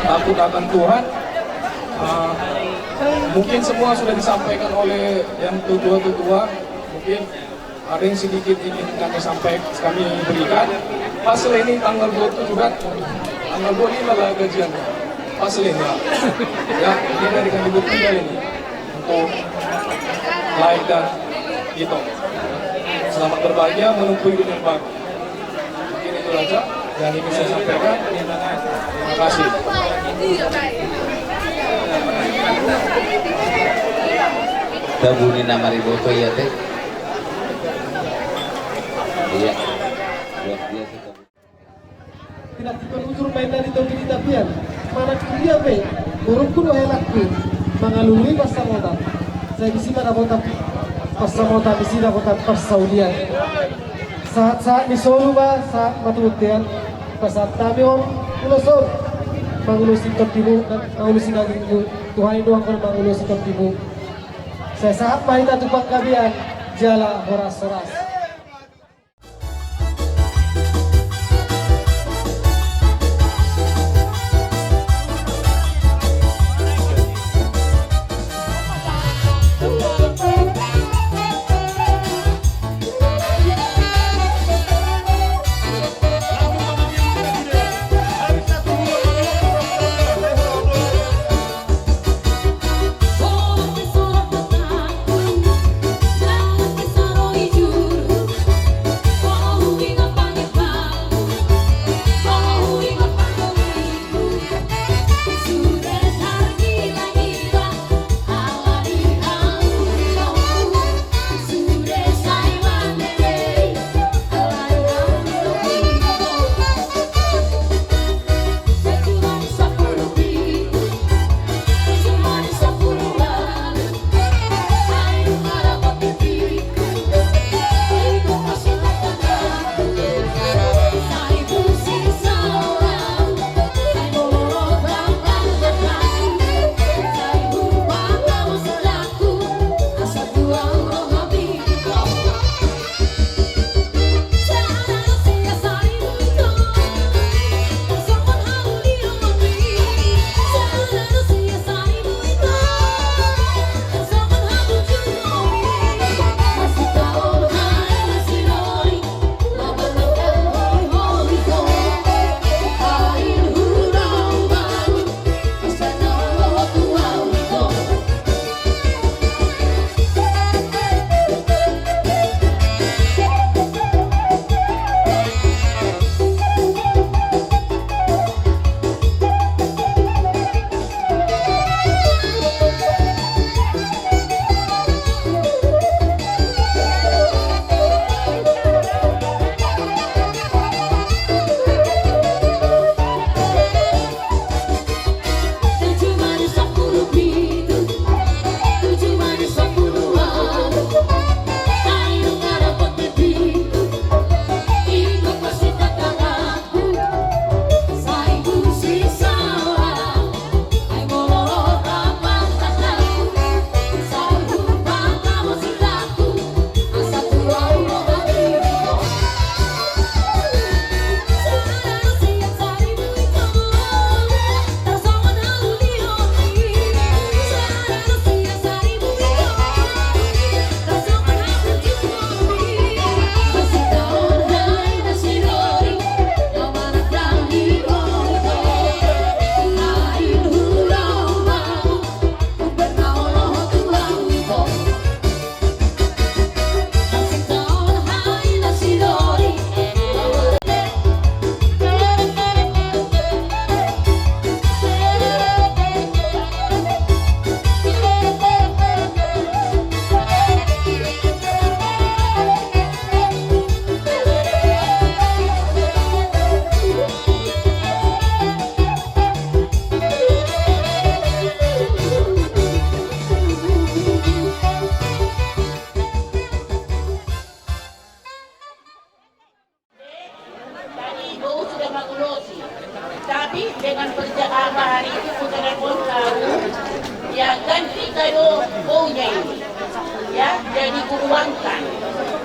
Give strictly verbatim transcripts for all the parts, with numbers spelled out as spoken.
Takut akan Tuhan. Ah, mungkin semua sudah disampaikan oleh yang tutua-tutua. Mungkin ada yang sedikit ingin kami sampaikan, kami berikan. Pas ini tanggal dua puluh tujuh kan, tanggal dua puluh lima lah gajian. Pas ini lah. Ya, ini dari kami bertiga ini. Untuk Laik dan Ito. Selamat berbahagia menempuh hidup yang baru. Mungkin itu saja yang ingin saya sampaikan. Terima kasih. Tabuni nama riboto ya teh. Iya. Luar biasa. Pinantikhon hujur ma inna di topi ni tapian. Manang tudia pe borungku dohot helangku mangalului pansamota. Sai disi ma dapotan pansamota, disi dapotan parsaulian. Sahat-sahat ni solu ma sahat ma tu bontean. Pasahat hami on ulos on mangulosi tondimu, mangulosi dagingmu. Tuhan i doang on mangulosi tondimu. Sai sahat ma hita tu panggabean jala horas-horas. Tadi bou sudah mangulosi. Tapi dengan perja-, apa hari itu ku telepon kau, ya, ganti kado bounya ini. Ya, jadi ku uangkan.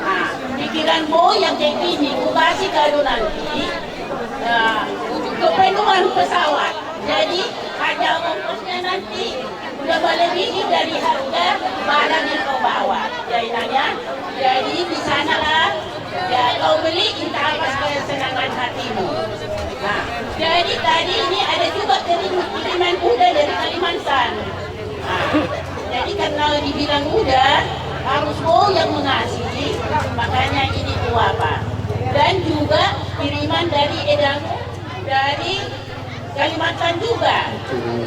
Nah, pikiran bou yang kayak gini, ku kasih kado nanti, ya, untuk kepenuhan pesawat. Jadi, harga ongkosnya nanti udah melebihi dari harga barang yang kau bawa. Ya, Inang, ya. Jadi, di sanalah, ya, kau beli, entah apa kesenangan hatimu. Nah, jadi tadi ini ada juga kirim-, kiriman kuda dari Kalimantan. Nah, jadi karena dibilang kuda, harus bou yang mengasih, makanya ini kuapa. Dan juga kiriman dari Edamu, dari Kalimantan juga.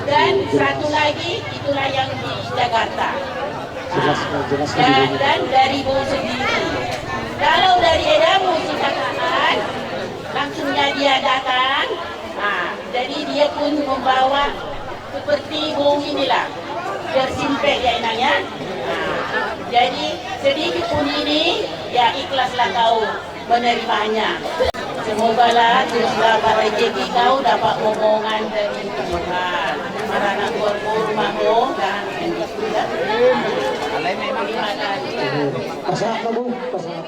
Dan satu lagi, itulah yang di Jakarta. Nah, dan, dan dari bou sendiri. Kalau dari Edamu si Kakaan, langsungnya dia datang. Nah, jadi dia pun membawa seperti bou inilah. Biar simpel ya, Inang, ya. Nah, jadi sedikit pun ini, ya ikhlaslah kau menerimanya. Semogalah terus dapat rezeki kau, dapat omongan dari Tuhan. Marana buat rumahmu dan terima kasih. Pasahat, Bu, pasahat.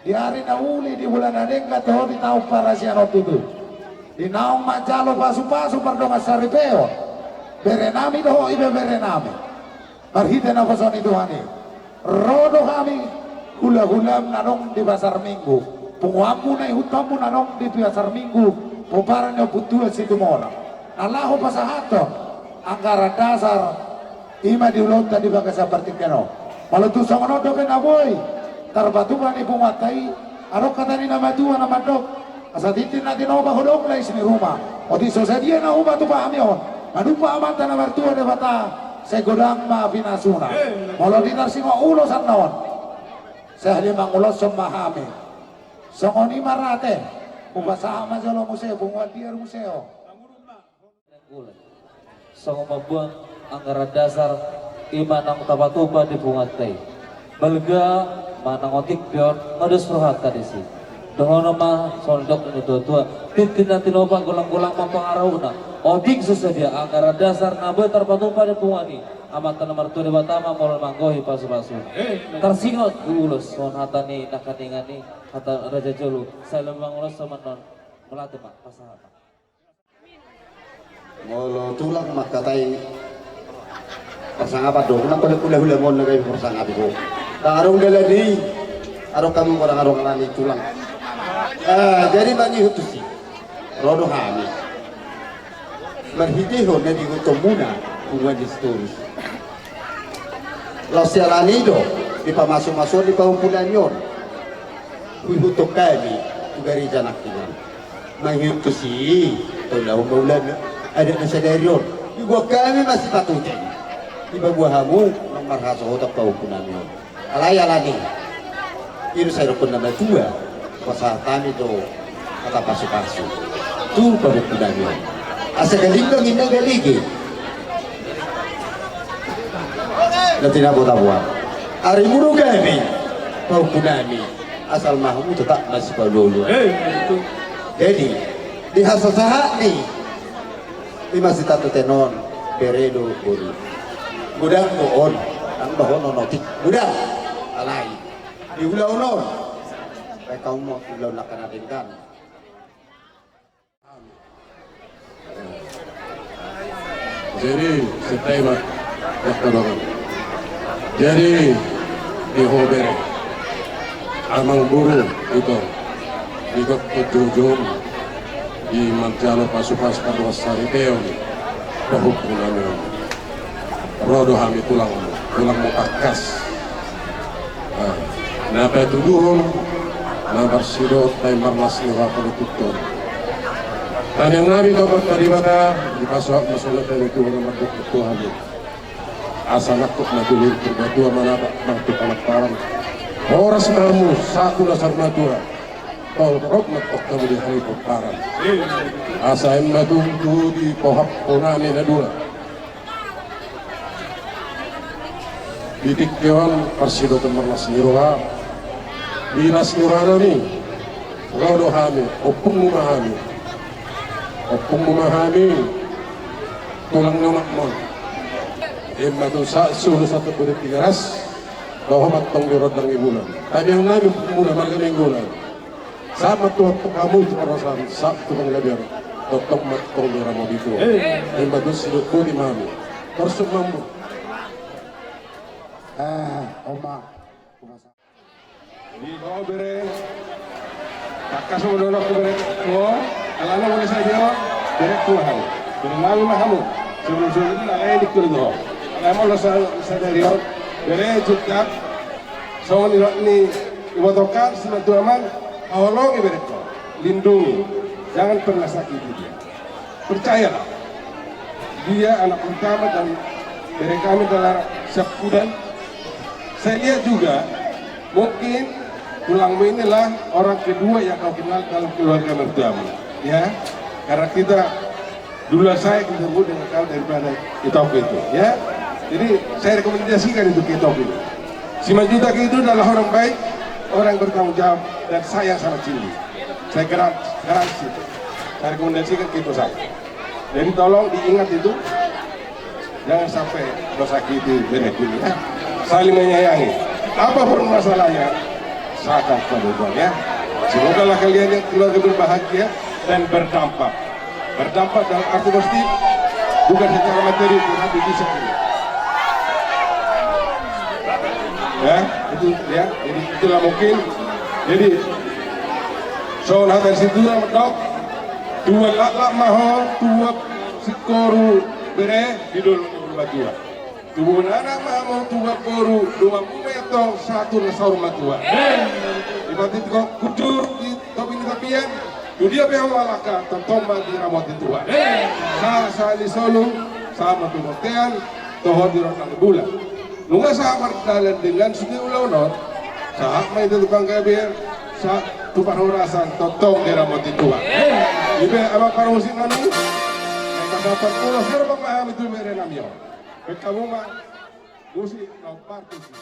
Di ari na uli, di bulan na denggan dohot di taon parasian on tutu, di naung manjalo pasupasu pardongan saripeon, berenami dohot ibeberenami, marhite naposo ni Tuhan i, ro do hami hulahulam na adong di Pasar Minggu, punguanmu na ihuthonmu na adong di Pasar Minggu, pomparan ni Ompu Tuan Situmorang, na laho pasahathon anggaran dasar i ma di ulaonta di bagasan partingkian on. Molo tung songon on dope na boi tarpatupa ni punguanta i, adong hata ni na matua na mandok: Asa tintin na tinopa, godang lais ni ruma. Otik so sadia na hupatupa hami on, manumpak Amanta na martua Debata, sai godang ma pinasuna. Molo di tarsingot ulos annon, sai halimangulashon ma hami. Songon i ma rade, hupasahat ma jolo muse, punguan liar muse on. Songon mambuat anggaran dasar i ma naung tapatupa di punguanta i. Balga manang otik pe on, nga dos rohanta disi. Dohonon ma songon didok ni natuatua: Tintin na tinopa, golanggolang ma pangarahutna. Otik so sadia anggaran dasar na boi tarpatupa di punguan i, Amanta na martua Debata ma molo manggohi pasupasuna. Tarsingot ulos songon hata ni nangkiningan i, hata raja jolo, sai halimangulashon ma annon. Mauliate ma, pasahat ma. Molo tulang mangkatai parsangapan do, unang pala hulahula mon na gabe parsangapi ho. Ndang adong dalan i, adong hamu godang adong alani tulang. Ah, jadi mangihut tusi, ro do hami marhitehon na diihuthonmuna punguan di Sitorus. Laos siala ni i do di pamasumasuon ni pahompunami on, huihuthon hami tu gareja nangkiningan. Mangihut tusi, tau laho ma ulaon adat na sadari on. Diboan hami masipatutu, dipaboa hamu nang marhasohotan pahompunami on. Alai alani i do sai dokkon na matua, pasahat hami do hata pasupasu tu pahompunami on, asa galinggong inna galige na tinabotaboan. Ari muru gabe pahompunami, asal ma hamu tetap masipaolooloan. Jadi di hasasahat ni i ma sitatoten on, bere do boru. Godang do on, nang dohonon otik, godang. Alai di ulaon on, baen hamu ma ulaon angka na denggan. Jadi, sitaiba, jadi, di ho bere, amang boru, ito, di gok jujung, di manjalo pasupasu pardongan saripeon, pahompunami on. Ro do hami tulang, tulangmu tangkas. Ah, na patuduhon, na marsidohot, na marlas ni roha patuduhon. Tangiangnami tu Amanta Debata, dipasahat ma songon na tadi tu hami, mandok tu hami. Asa nangkok ma tu Purbatua, manatap ma tu Panataran. Horas ma hamu sahat tu na saur matua. Tolhot ma tong hamu di hami pomparan. Asa ima tutu di pohaphonami na dua. Di tingki on parsidohoton marlas ni roha. Di las ni rohanami, ro do hami, ompungmu ma hami. Ompungmu ma hami, tulang ni omakmon. Ima tutu sahat solu sahat tu Boru Tigaras, dohot ma tong di rondang ni bulan. Tangiangnami ompungmuna marga Nainggolan. Sahat ma tu hamu tu parhorasan, sahat tu panggabean, tongtong ma tong di ramoti tua. Ima tutu sidok boti ma hami. Torsuk ma hamu. Eh, oma. Di ho bere. Tangkas ma dohononku bere tu ho. Alana molo sadia ho, bere tu ho. Berenami ma hamu. Sebelum-sebelum i alai dikku tu ho. Alai molo sa-, sadari on, bere Jutak. Songon nidok ni ibotohon si Tuaman, haholongi berengkon, lindungi, jangan pernah sakiti dia. Percayalah, dia anak pertama dan bere kami adalah Siapudan. Saya lihat juga, mungkin tulangmu inilah orang kedua yang kau kenal dalam keluarga mertuamu, ya. Karena kita dulu saya ketemu dengan kau daripada Itoku itu, ya. Jadi, saya rekomendasikan itu ke Itoku itu. Si Manjuntak itu adalah orang baik, orang yang bertanggung jawab, dan sayang sama Cili. Saya garan-, garansi itu. Saya rekomendasikan ke Ito saya. Jadi, tolong diingat itu. Jangan sampai kau sakiti bere ini, ya. Saling menyayangi. Apapun masalahnya, Zakat pada uang, ya. Semogalah kalian yang keluarga berbahagia dan berdampak. Berdampak dalam arti positif, bukan secara materi, tetapi bisa ini. Ya, itu, ya. Jadi itulah mungkin. Jadi, songon hata ni situa mandok, tubuan laklak ma ho, tubuan singkoru bere, di dolok ni Purbatua. Tubuan anak ma ho, tubuan boru, donganmu ma i antong, sahat tu na saur matua. Di pantitik hujur, di topi ni tapian, tu dia pe ho halak, tongtong ma diramoti Tuhan. Sahat sahat ni solu, sahat ma tu bontean, toho di rondang ni bulan. Nunga sahat mardalan dengan sude ulaon on, sahat ma hita tu panggabean, sahat tu parhorasan, tongtong diramoti Tuhan. I pe, amang parmusik nami, na pasahathon ulos herbang ma hami tu bere nami on. Baen hamu ma musik na parmusik.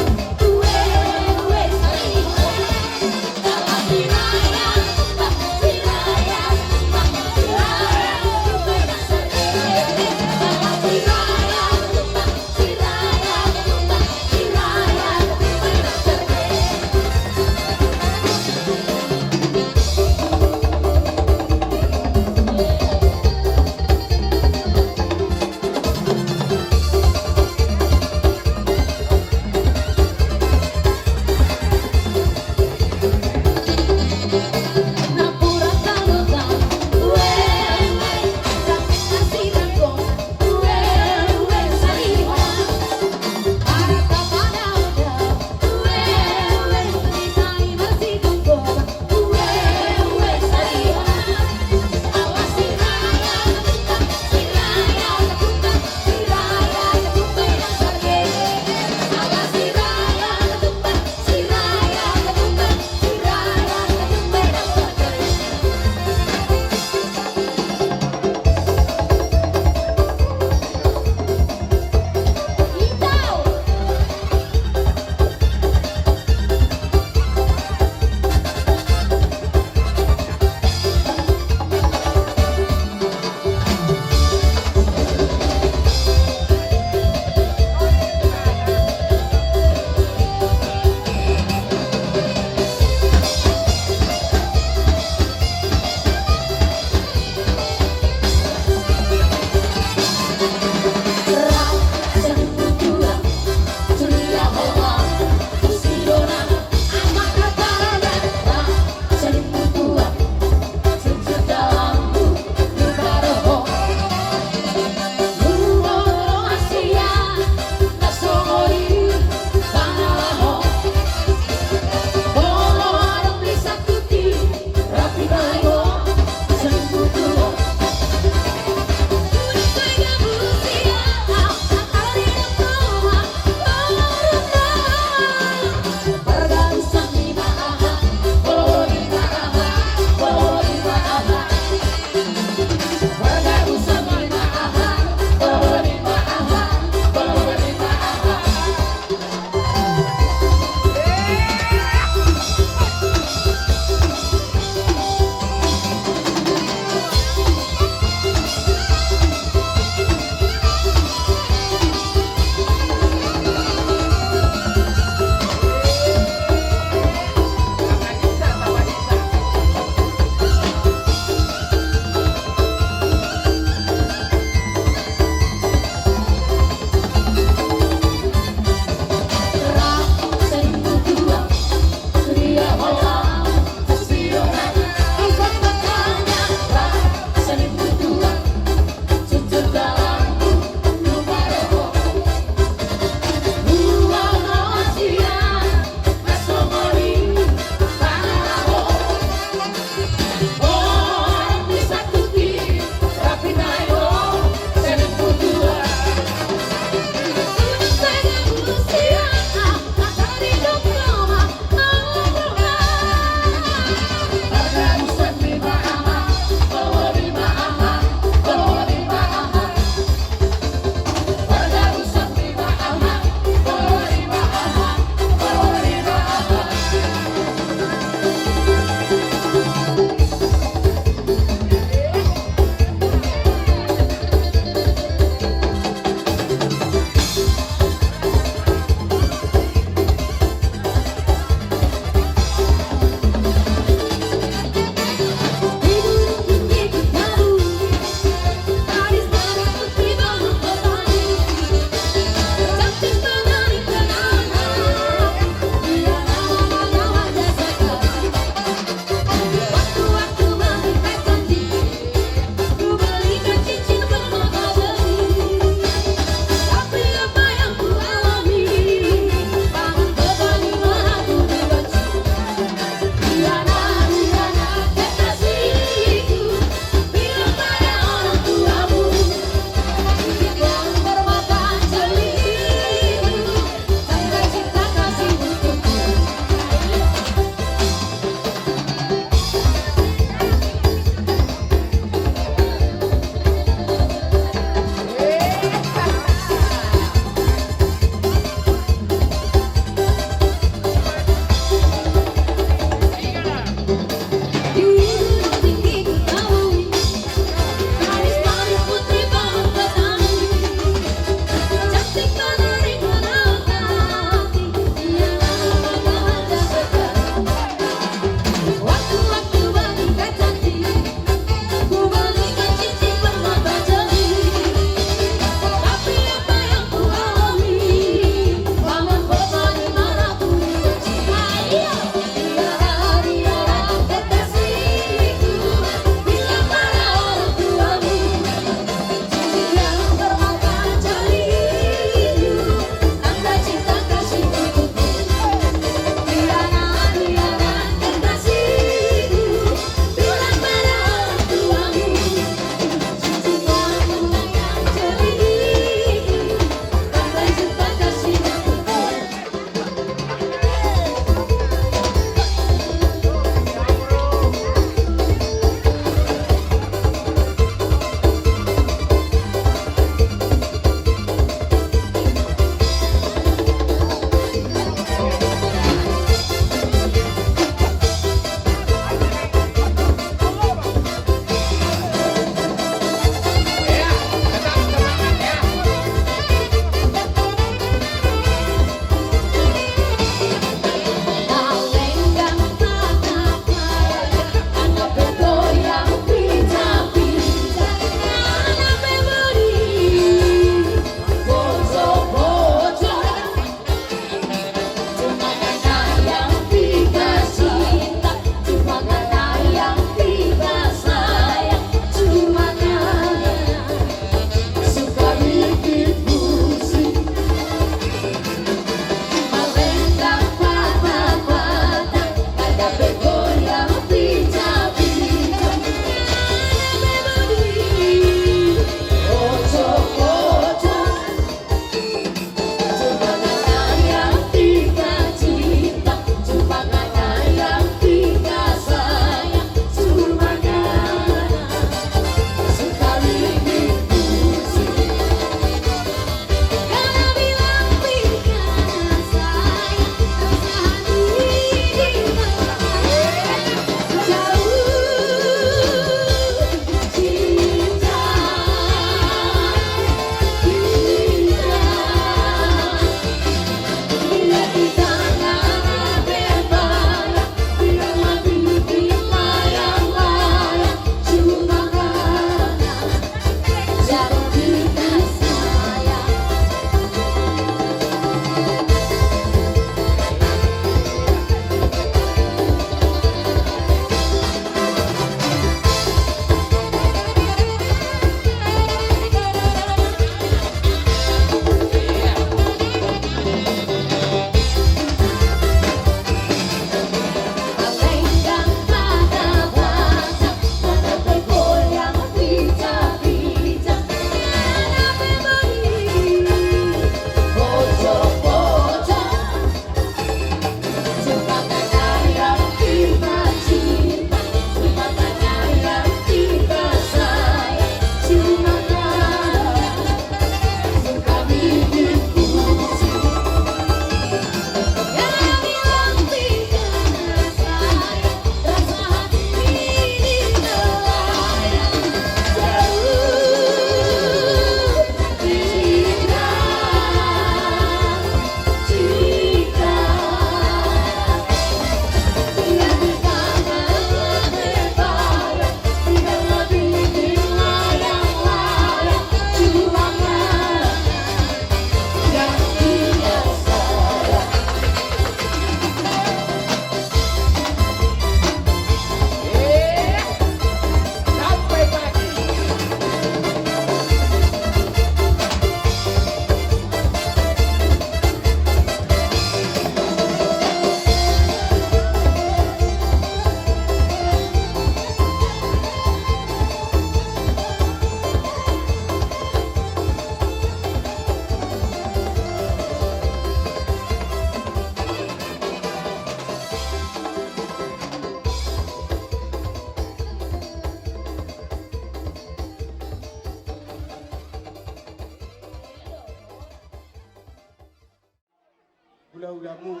Hulahulamu,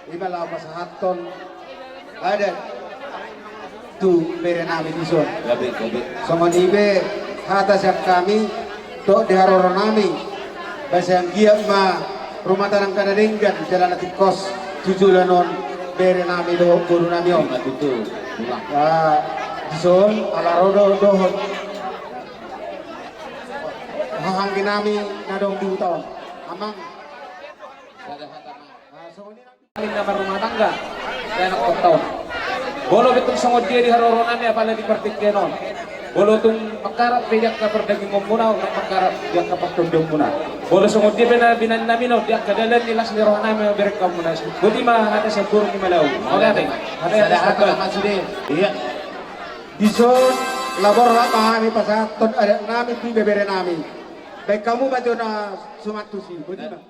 ima laho pasahathon adat tu berenami dison. Gabe, gabe. Songon i pe hata sian hami, dohot di haroronami, asa anggiat ma rumah tangga na denggan jala na tingkos tu joloan on berenami dohot borunami on. Ima tutu. Ima. Ah, dison ala ro do dohot hahaangginami na adong di huta on. Amang. Sada hata ma. Ah, songon i nang. Inna marrumah tangga, anak kotta on. Molo pe tung songon dia di haroronami apala di partingkian on. Molo tung mangharap pe di angka pardagingonmuna, mangharap di angka partondionmuna. Molo songon dia pe na binahenami on, di angka dalan ni las ni rohanami ma berengkon muna. Boti ma hata sian boru ni Malau. Mauliate. Hata sian Sabat. Iya. Dison, laho borhat ma hami pasahathon adatnami tu ibeberenami. Baen hamu ma jo na suman tusi. Boti ma.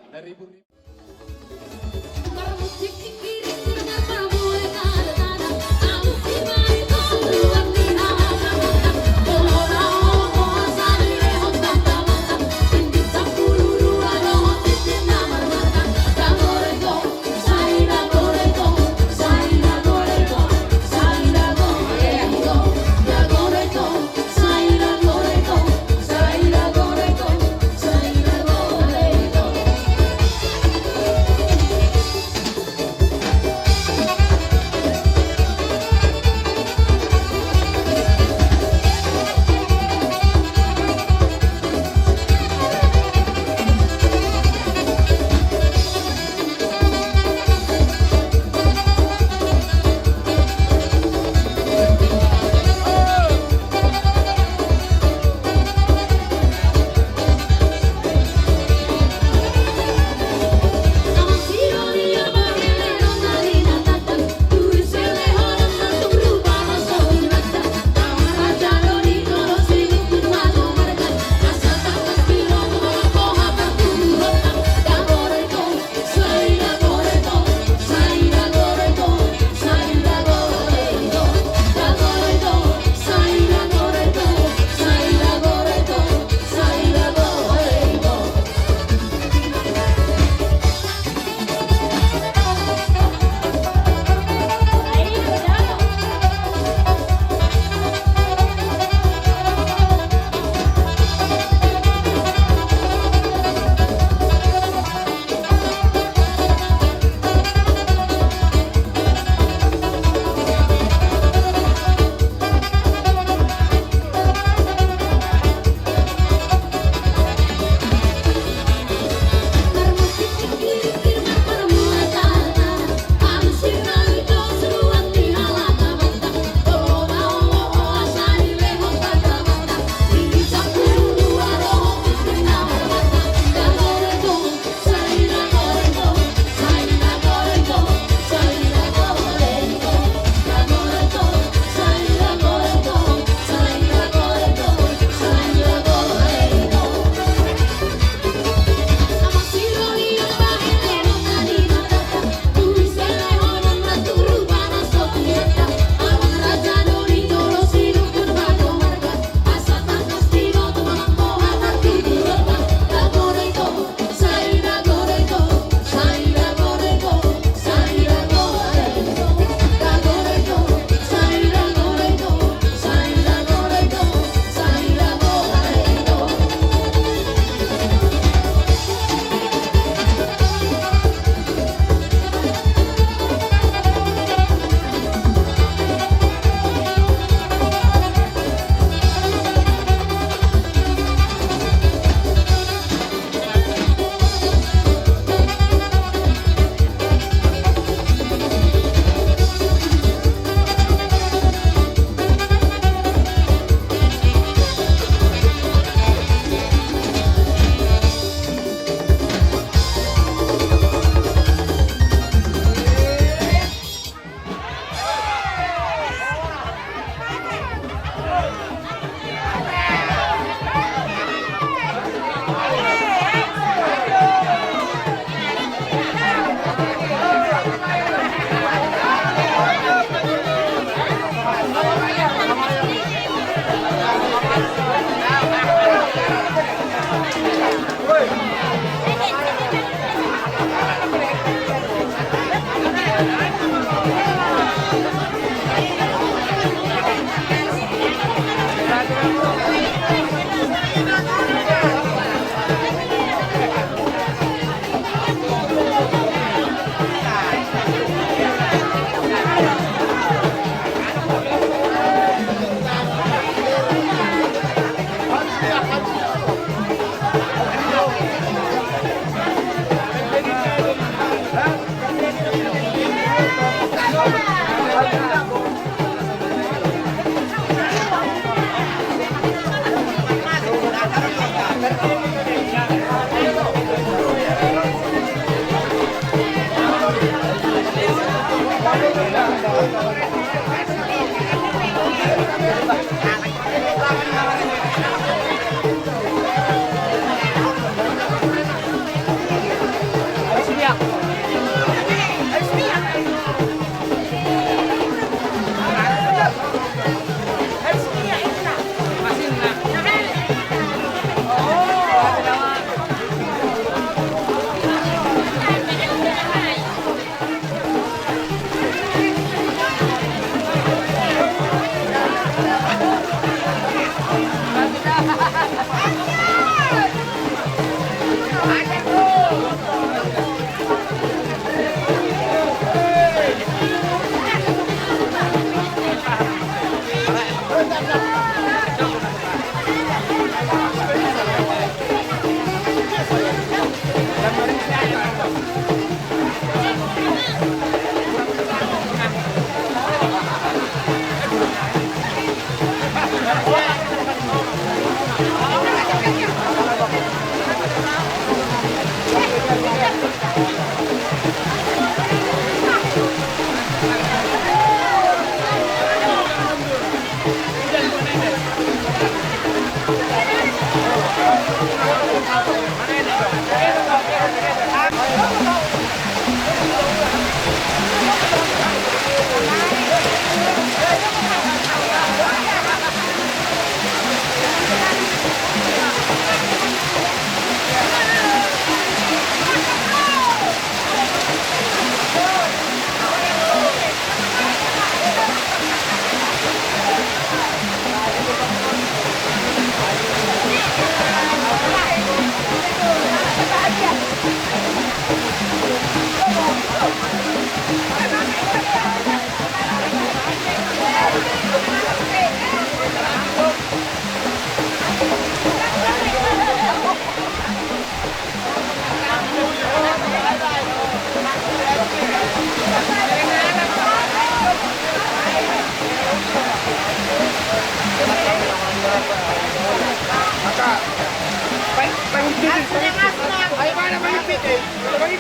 Ayo, mana, mana, mana?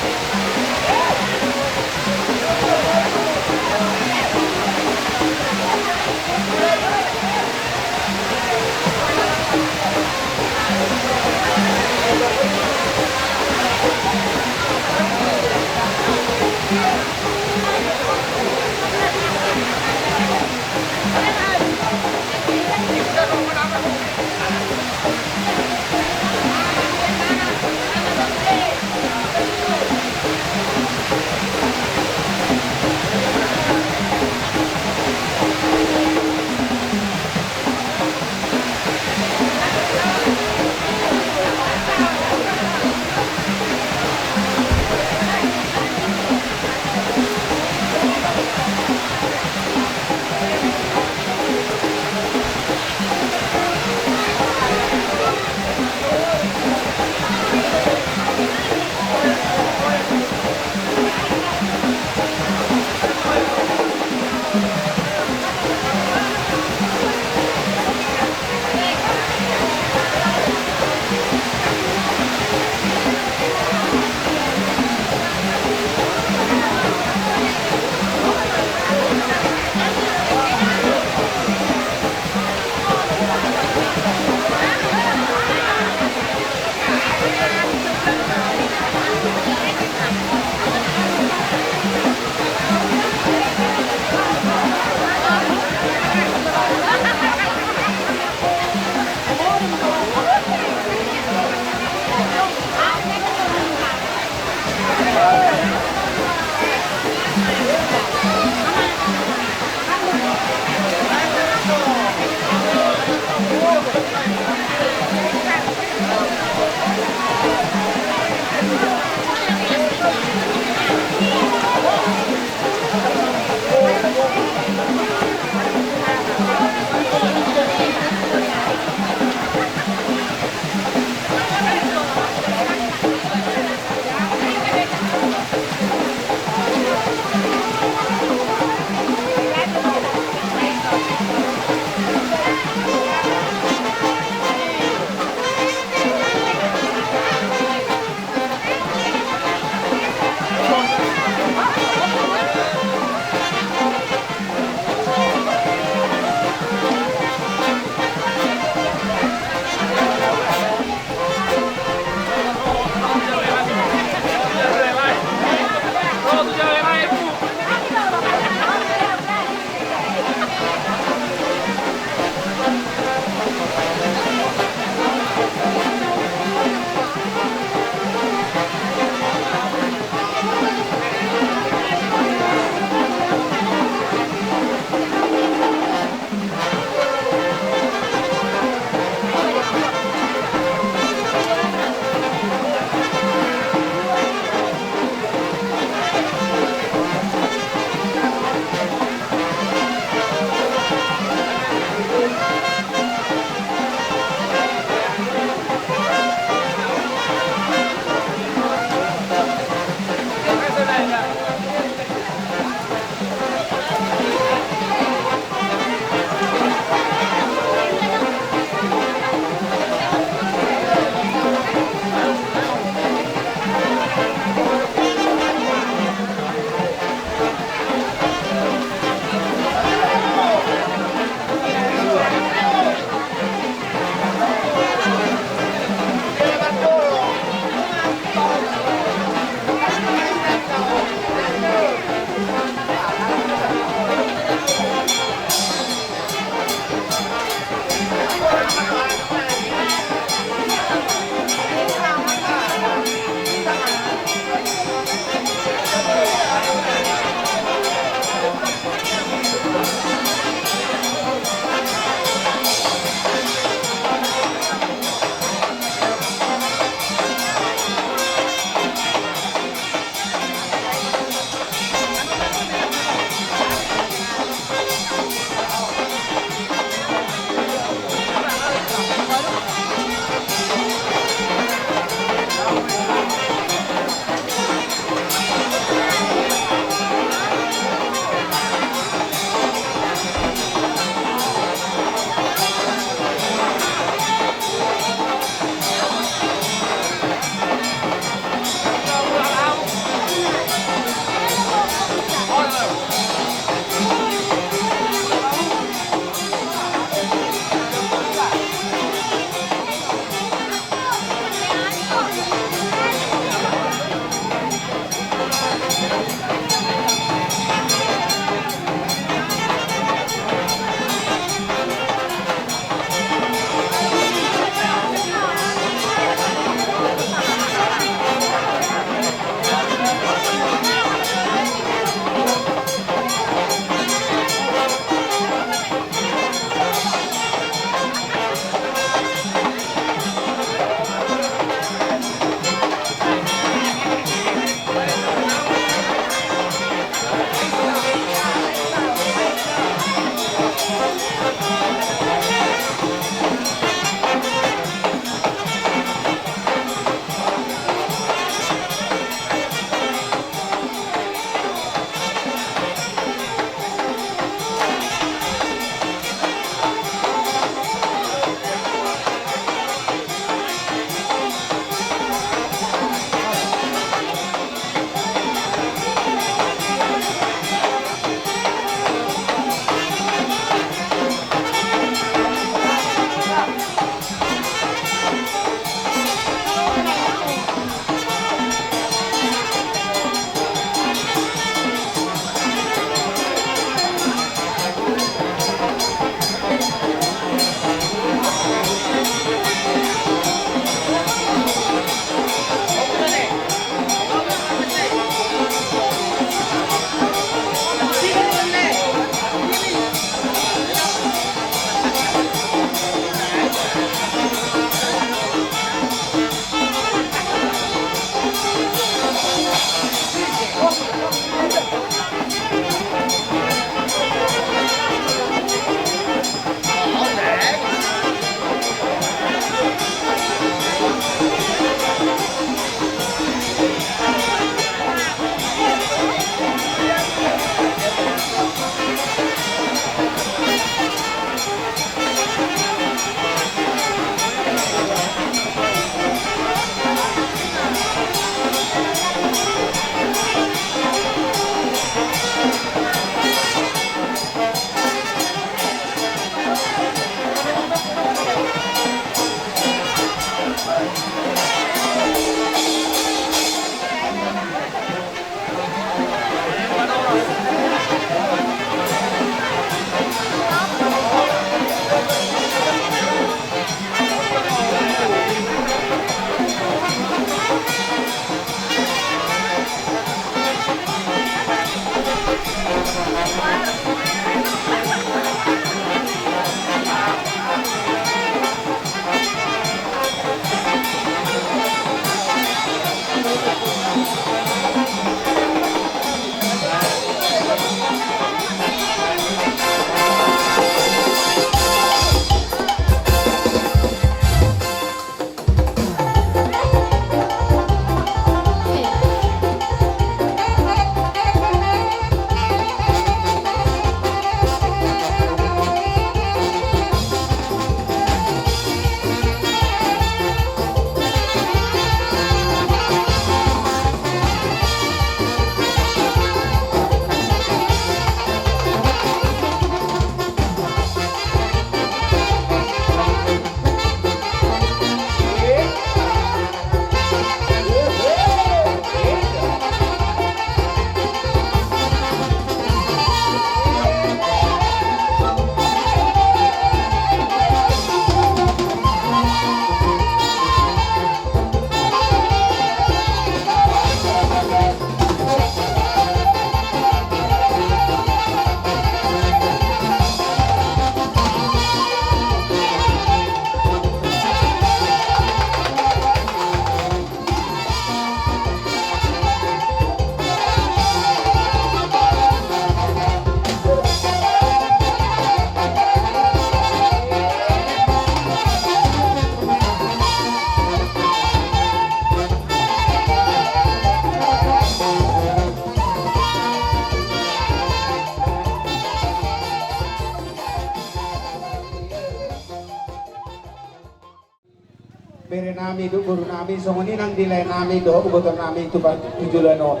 Berenami dohot borunami, songon i nang di laenami dohot ibotonnami tu pa-, tu joloan on.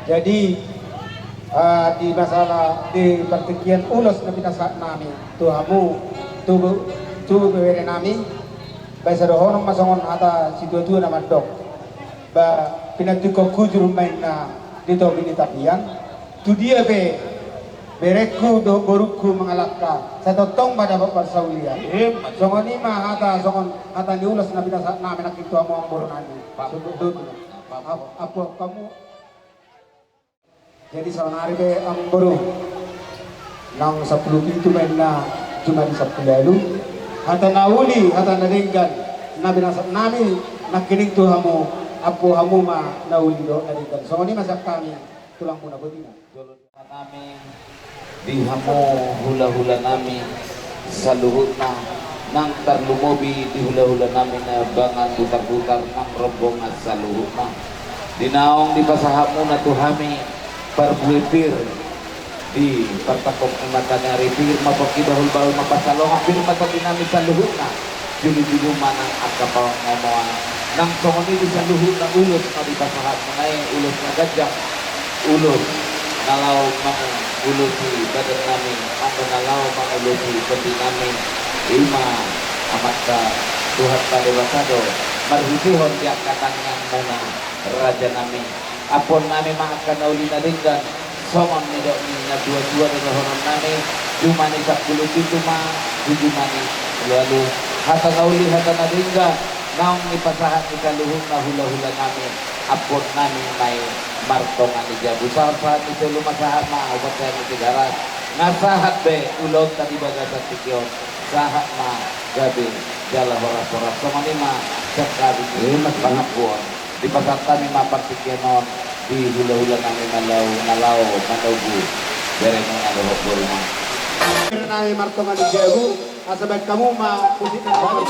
Jadi, Ah, di masalah di partingkian ulos na pinasahat nami tu hamu, tu, tu bere nami, baen sa dohonon ma songon hata situatua na mandok. Ba pinantikhon hujur ma inna di topi ni tapian, tu dia pe berengku dohot borungku mangalangka, sai tongtong ma dapot parsaulian. Songon i ma hata, songon hata ni ulos na pinasahat nami nangkin tu hamu amangboru nami. Songon i ma. Ap-, apu hamu. Jadi saonari pe amangboru, naung sampulu pitu ma inna jumadi sampulu ualu. Hata na uli, hata na denggan na pinasahat nami nangkining tu hamu, apu hamu ma na uli dohot na denggan. Songon i ma sian hami, tulangmuna botima. Jolo di hami, di hamu hulahula nami saluhutna, nang tarlumobi di hulahula nami na Bangan Butarbutar nang rombongan saluhutna. Di naung dipasahatmuna tu hami parbue pir di partangkok ni mata ni ari, pir ma pongki, bahulbahul ma pansalongan, pir ma tondi nami saluhutna. Julujulu ma nang angka pangomoan. Nang songon i di saluhutna ulos na dipasahatmuna i, ulos na ganjang, ulos na laho mangulosi badan nami, anggo na laho mangulosi tondi nami. I ma Amanta Tuhanta Debata do marhitehon di angka tangiangmuna, raja nami. Ampuon nami ma angka na uli na denggan, songon nidok ni natuatua do dohonon nami, jumadi sampulu pitu ma tu jumadi sampulu ualu. Hata na uli, hata na denggan naung dipasahat ni saluhutna hulahula nami, ampuon nami ma i martonga ni jabu. Sahatsahat ni solu ma sahat ma, upa sahat ni Tigaras, nga sahat be ulaonta di bagasan tingki on, sahat ma gabe jala horashoras. Songon i ma sian hami, pangampuon. Dipasahat hami ma partingkian on di hulahula nami na laho, na laho manogu beremuna dohot borumuna. Bere nami martonga ni jabu, asa baen hamu ma musik na laho.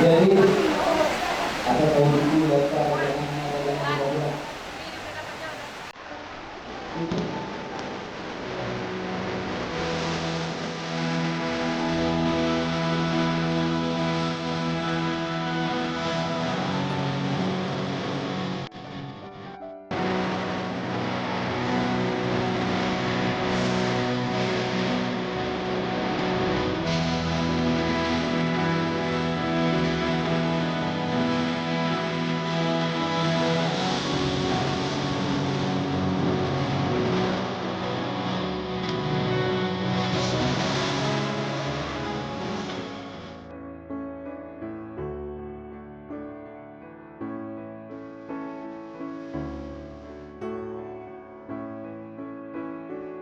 Jadi, ada tahu